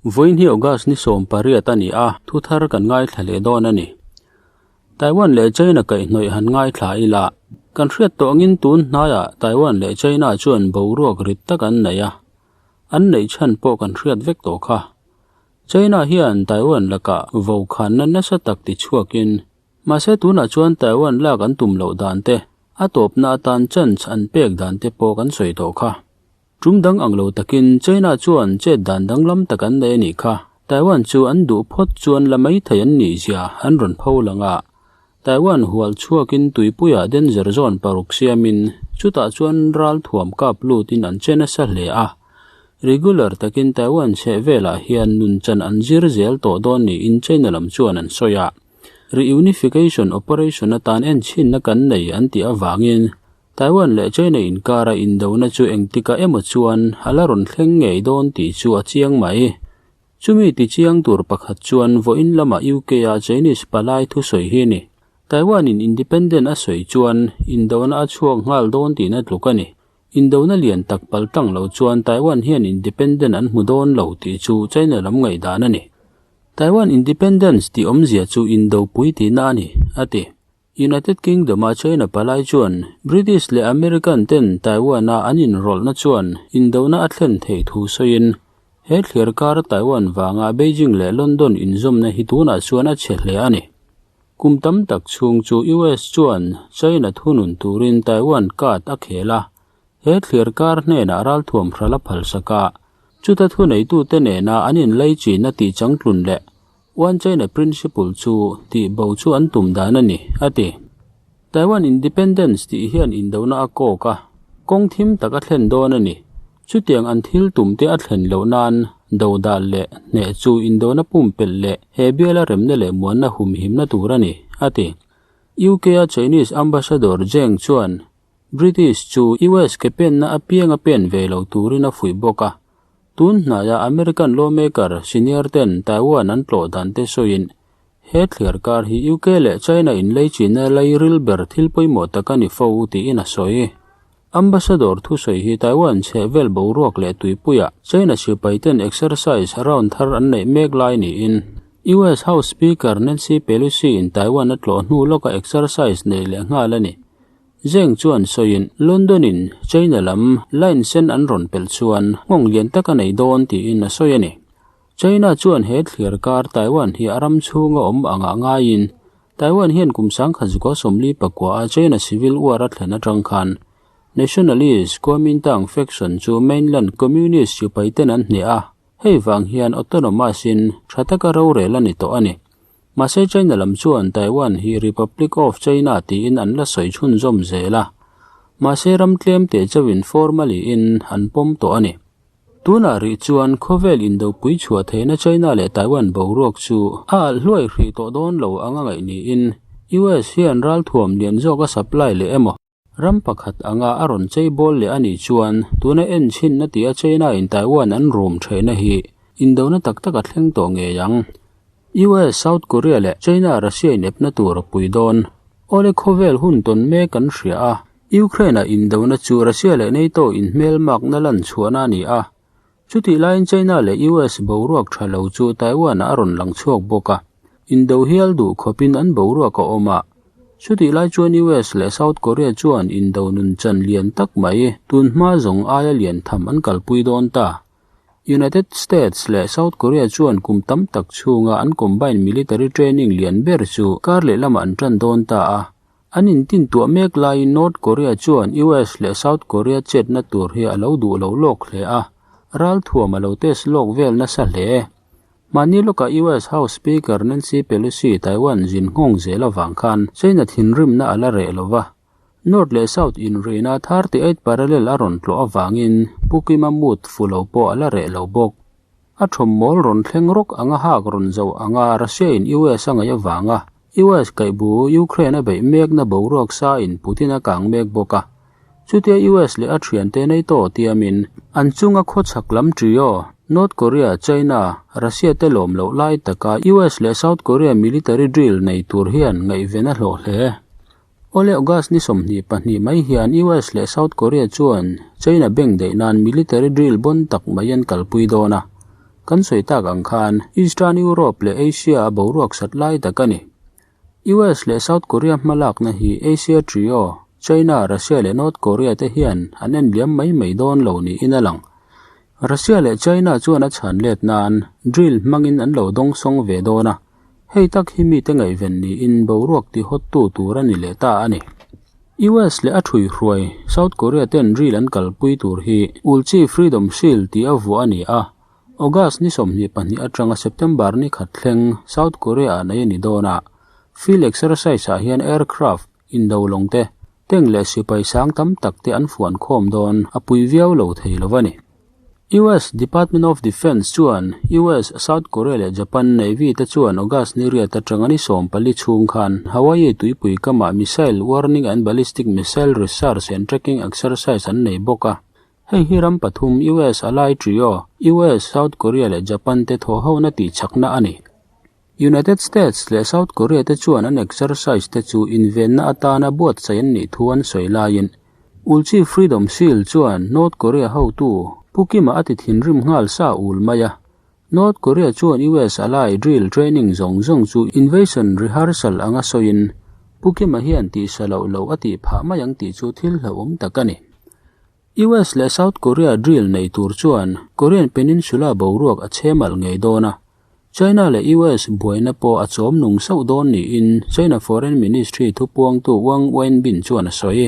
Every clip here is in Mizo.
Vawiin hi August ni 18 a ni a, thu thar kan ngaithla leh dawn a ni. Taiwan leh China kaihhnawih han ngaithla ila, kan hriat tawh angin tun hnaiah Taiwan leh China chuan boruak rit tak an nei a, an neih chhan pawh kan hriat vek tawh kha. China hian Taiwan lakah vokhanna nasa tak tichhuakin, mahse tunah chuan Taiwan lak an tum loh dan te, a tawpna atan chance an pek dan te pawh kan sawi tawh kha. Tum dang ang lo takin China chuan chet dan danglam tak an nei a nih kha. Taiwan chu an duh phawt chuan la mai thei an nih zia an rawn pho lang a. Taiwan hual chhuakin tuipuiah danger zone paruk siamin chutah chuan ral thuam kap lutin an che nasa hle a. Regular takin Taiwan chheh velah hian nunchan an zir zel tawh dawn niin China lam chuan an sawi a. Reunification operation atan enchhinna kan nei an tih avangin Taiwan leh China inkara indona chu engtikah emaw chuan a la rawn thleng ngei dawn tih chu a chiang mai. Chumi tichiang tur pakhat chuan vawiin lama UK-a Chinese palai thusawi hi a ni. Taiwan-in independent a sawi chuan indona a chhuak nghal dawn tihna tluk a ni. Indona lian tak pal tang lo chuan Taiwan hian independent an hmu dawn lo tih chu China lam ngaihdan a ni. Taiwan independence tih awmzia chu indopui tihna a ni, a ti. United Kingdom-a China palai chuan British leh American ten Taiwan-a an inrawlhna chuan indona a thlen theih thu sawiin, he thliar kar Taiwan vanga Beijing leh London inzawmna hi tunah chuan a chhe hle a ni. Kum tam tak chhung chu US chuan China thunun turin Taiwan card a khel a, he thliar kar hnenah ralthuam hral a phalsak a, chuta thuneitute nena an inlaichin a tihchangtlun leh One China Principle chu tih bo chu an tum dan a ni, a ti. Taiwan Independence tih hian indona a kawk a, kawng thim tak a thlen dawn a ni. Chutiang an thil tum te a thlen loh nan dodal leh hneh chu indona pumpelh leh he biala remna leh muanna humhimna tur a ni, a ti. UK-a Chinese Ambassador Zheng chuan British chu US ke penna apiang a pen ve lo turin a fuih bawk a. Tun hnaiah American lawmaker senior ten Taiwan an tlawh dan te sawiin he thliar kar hi UK leh China inleichina lairil ber thil pawimawh tak a ni fo tiin a sawi. Ambassador thusawi hi Taiwan chhehvel boruak leh tuipuiah China sipai ten exercise round thar an neih mek lai niin US House Speaker Nancy Pelosi in Taiwan a tlawh hnu lawka exercise nei leh nghal a ni. Zeng chuan sawiin London-in China lam line sen an rawn pelh chuan nghawng lian tak a nei dawn tiin a sawi a ni. China chuan he thliar kar Taiwan hi a ram chhunga awm angah ngaiin Taiwan hian kum sangkhat zuka 49 a China civil war a thlen atang khan Nationalist Kuomintang faction chu mainland Communist sipai ten an hneh a, hei vang hian autonomous in tha taka rorel a ni tawh a ni. Mahse China lam chuan Taiwan hi Republic of China tiin an la sawi chhunzawm zel a, mahse ram tlem teh chauhin formally in an pawm tawh a ni. Tunah rih chuan khawvel indopui chhuah theihna China leh Taiwan boruak chu a alh hluai hrih tawh dawn lo anga ngaih niin US hian ralthuam lian zawk a supply leh emaw, ram pakhat anga a rawn chei bawl leh a nih chuan tuna en chhinna tia China in Taiwan an rum theihna hi indona tak tak a thleng tawh ngei ang. US, South Korea leh China Russia in epna tur a pui dawn. Awle khawvel hun tawn mek kan hria a, Ukraine-a indona chu Russia leh NATO inhmelmakna lan chhuahna a ni a. Chutih laiin China leh US boruak tha lo chu Taiwan-ah a rawn lang chhuak bawk a, indo hial duh khawpin an boruak a awm a. Chutih lai chuan US leh South Korea chuan indo nun chan lian tak mai tun hma zawng aia lian tham an kalpui dawn ta. United States leh South Korea chuan kum tam tak chhunga an combined military training lian ber chu kar leh lamah an tan dawn ta a. An intintuah mek laiin North Korea chuan US leh South Korea chetna tur hi a lo duh lo lawk hle a, ralthuam a lo test lawk vel nasa hle. Mahni lawkah US House Speaker Nancy Pelosi Taiwan zin nghawng zel avang khan China thinrimna a la reh lo va, North leh South inrina 38 parallel a rawn tlawh avangin Pu Kima mood fu lo pawh a la reh lo bawk. A thawmmawl rawn thleng rawk anga hak rawn zo anga Russia in US a ngaih avanga US kaihbu Ukraine a beih mekna boruak sa in Putin a kang mek bawk a. Chutia US leh a thiante NATO tiamin an chunga khawchhak lam trio, North Korea, China, Russia te lawm loh lai taka US leh South Korea military drill nei tur hian ngaihven a hlawh hle. Awle August ni 22 mai hian US leh South Korea chuan China bank daih nan military drill bon tak mai an kalpui dawn a. Kan sawi tak ang khan Eastern Europe leh Asia a boruak sat lai tak a ni. US leh South Korea hmalakna hi Asia Trio, China, Russia leh North Korea te hian an en liam mai mai dawn lo niin a lang. Russia leh China chuan a chhan let nan drill hmangin an lo dawngsawng ve dawn a, hei tak hi mite ngaihven niin boruak tihawttu tur a ni leh ta a ni. US leh a ṭhuihruai South Korea ten drill an kalpui tur hi Ulchi Freedom Shield tih a vuah a ni a, August ni 22 aṭanga September ni khat thleng South Korea ah nei a ni dawn a, field exercise ah hian aircraft, indo lawng te, tank leh sipai sang tam tak te an fuan khawm dawn a pui viau lo thei lo a ni. US Department of Defense chuan US, South Korea leh Japan Navy te chuan August ni riat atanga ni 14 chhung khan Hawaii tuipui kamah Missile Warning and Ballistic Missile Research and Tracking Exercise an nei bawk a. Hei hi ram pathum US Ally Trio, US, South Korea leh Japan te thawhhona tihchakna a ni. United States leh South Korea te chuan an exercise te chu invenna atana buatsaih an nih thu an sawi laiin Ulchi Freedom Shield chuan North Korea hotu Pu Kim-a a ti thinrim nghal sa ul mai a. North Korea chuan US ally drill training zawng zawng chu invasion rehearsal anga sawiin Pu Kim-a hian tihsa loh loh a tih phah mai ang tih chu thil hlauhawm tak a ni. US leh South Korea drill nei tur chuan Korean Peninsula boruak a chhe malh ngei dawn a, China leh US buaina pawh a chawm nung sauh dawn niin China Foreign Ministry thupuangtu Wang Wenbin chuan a sawi.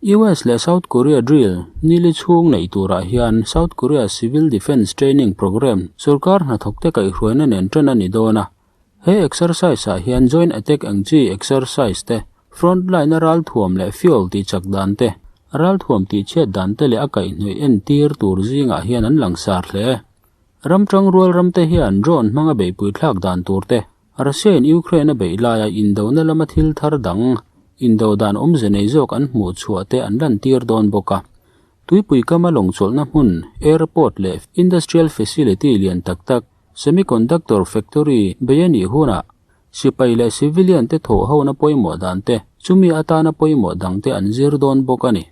US leh South Korea drill nili chhung neih turah hian South Korea Civil Defence Training Program sorkar hnathawkte kaihhruaina nen tan a ni dawn a. He exercise ah hian joint attack ang chi exercise te, front line a ralthuam leh fuel tihchak dan te, ralthuam tihchhiat dan te leh a kaihhnawih entir tur zingah hian an langsar hle. Ram tangrual ramte hian drone hmanga beihpui thlak dan tur te, Russia in Ukraine a beih laia indona lama thil thar dang, indo dan awmze nei zawk an hmuh chhuah te an lantir dawn bawk a. Tuipui kama lawngchawlhna hmun, airport leh industrial facility lian tak tak, semiconductor factory bei a nih hunah sipai leh civilian te thawh hona pawimawh dan te, chumi atana pawimawh dang te an zir dawn bawk a ni.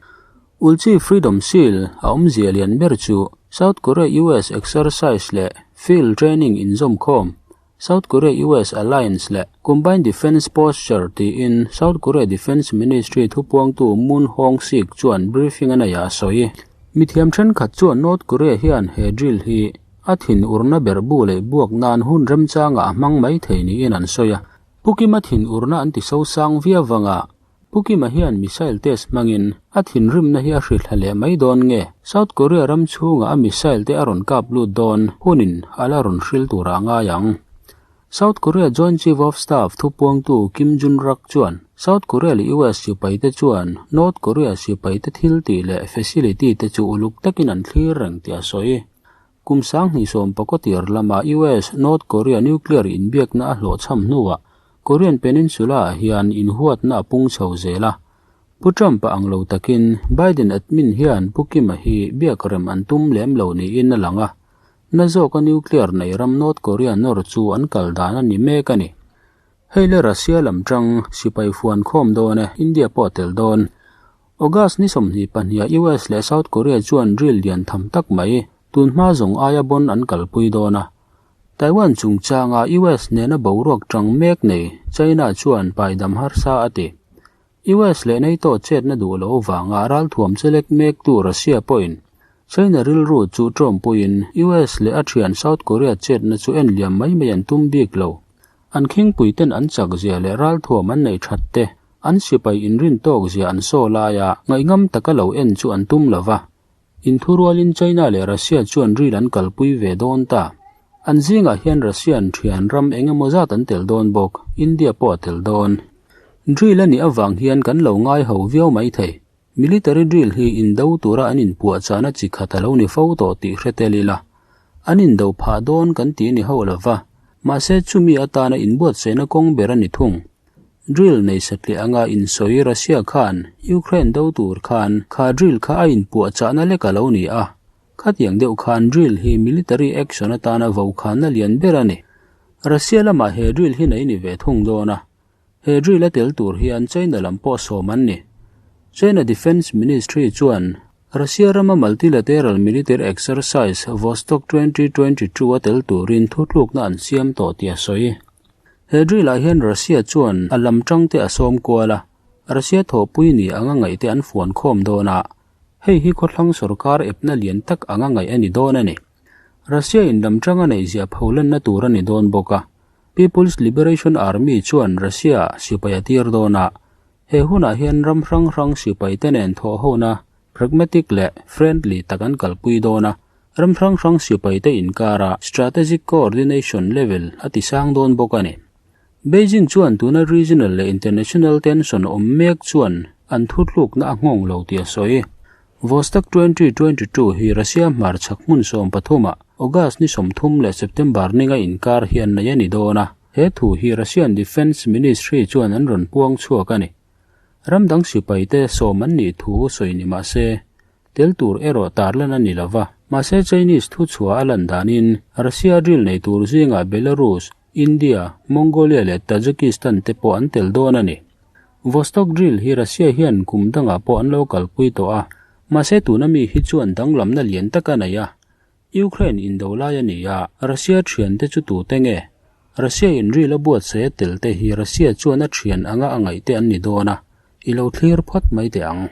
Ulchi Freedom Shield a awmzia lian ber chu South Korea-US Exercise leh Field Training inzawmkhawm, South Korea-US Alliance leh Combined Defence Posture tiin South Korea Defence Ministry thupuangtu Moon Hong-sik chuan briefing a neihah a sawi. Mithiam thenkhat chuan North Korea hian he drill hi a thin urna ber bu leh buak nan hun remchangah a hmang mai thei niin an sawi a. Pu Kima thin urna an ti sosang viau vanga Pu Kima hian missile test hmangin a thinrimna hi a hrithla leh mai dawn nge South Korea ram chhungah a missile te a rawn kap lut dawn hunin a la rawn hril turah a ngai ang. South Korea Joint Chief of Staff thupuangtu Kim Jun-rak chuan South Korea leh US sipaite chuan North Korea sipaite thil tih leh facility te chu uluk takin an thlir reng tih a sawi. Kum 2019 tir lama US, North Korea nuclear inbiakna a hlawhchham hnuah Korean Peninsula-ah hian inhuatna a pung chho zel a. Pu Trump-a ang lo takin Biden admin hian Pu Kim-a hi biak rem an tum lem lo niin a lang a. Na zawka nuclear nei ram North Korea nawr chu an kal dan a ni mek a ni. Hei le Russia lam tang sipai fuan khawm dawn e, India pawh a tel dawn. August ni 22 ah US leh South Korea chuan drill lian tham tak mai tun hma zawng aia bon an kalpui dawn a. Taiwan chungchanga US nena boruak tang mek nei China chuan paidam harsa a ti. US leh NATO chetna duh loh avanga ralthuam chelek mektu Russia pawhin China rilru chu tawmpuiin US leh a thian South Korea chetna chu en liam mai mai an tum bik lo. An khingpuiten an chak zia leh ralthuam an nei that te, an sipai inrin tawk zia an saw laia ngaihngam taka lo en chu an tum lo va. Inthurualin China leh Russia chuan ril an kalpui ve dawn ta. An zingah hian Russian thian ram eng emaw zat an tel dawn bawk, India pawh a tel dawn. Drill a nih avang hian kan lo ngai ho viau mai thei. Military drill hi indo tura an inpuahchahna chi khat a lo ni fo tawh tih hre tel ila. An indo phah dawn kan ti ni hauh lo va, mahse chumi atana inbuatsaihna kawng ber a ni thung. Drill nei satliah anga insawi Russia khan Ukraine do tur khan kha drill kha a inpuahchahna lek a lo ni a. Khatiang deuh khan drill hi military action atana vokhanna lian ber a ni. Russia lamah he drill hi nei ni ve thung dawn a. He drill a tel tur hian China lam pawh sawm an ni. China Defence Ministry chuan. Russia rama multilateral military exercise Vostok 2022 a tel turin thutlukna an siam tawh tih a sawi. He drill-ah hian Russia chuan a lam tangte a sawm kual a, Russia thawhpui ni anga ngaihte an fuan khawm dawn a, hei hi khawthlang sorkar epna lian tak anga ngaih a ni dawn a ni. Russia in lam tanga neih ziah pholanna tur a ni dawn bawk a, People's Liberation Army chuan Russia sipai a tir dawn a, he hunah hian ram hrang hrang sipaite nen thawhhona pragmatic leh friendly tak an kalpui dawn a, ram hrang hrang sipaite inkara strategic coordination level a tisang dawn bawk a ni. Beijing chuan tuna regional leh international tension awm mek chuan an thutlukna a nghawng lo tih a sawi. Vostok 2022 hi Russia hmarchhak hmun sawmpathumah August ni 30 leh September ninga inkar hian nei a ni dawn a, he thu hi Russian Defence Ministry chuan an rawn puang chhuak a ni. Ram dang sipaite sawm an nih thu sawi ni mah se, tel tur erawh tarlan a ni lo va. Mahse Chinese thu chhuah a lan danin Russia drill nei tur zingah Belarus, India, Mongolia leh Tajikistan te pawh an tel dawn a ni. Vostok drill hi Russia hian kum dangah pawh an lo kalpui tawh a, mahse tuna mi hi chuan danglamna lian tak a nei a. Ukraine indo lai a ni a, Russia thiante chu tute nge? Russia in ril a buatsaih a tel te hi Russia chuan a thian anga a ngaih te an ni dawn a, i lo thlir phawt mai teh ang.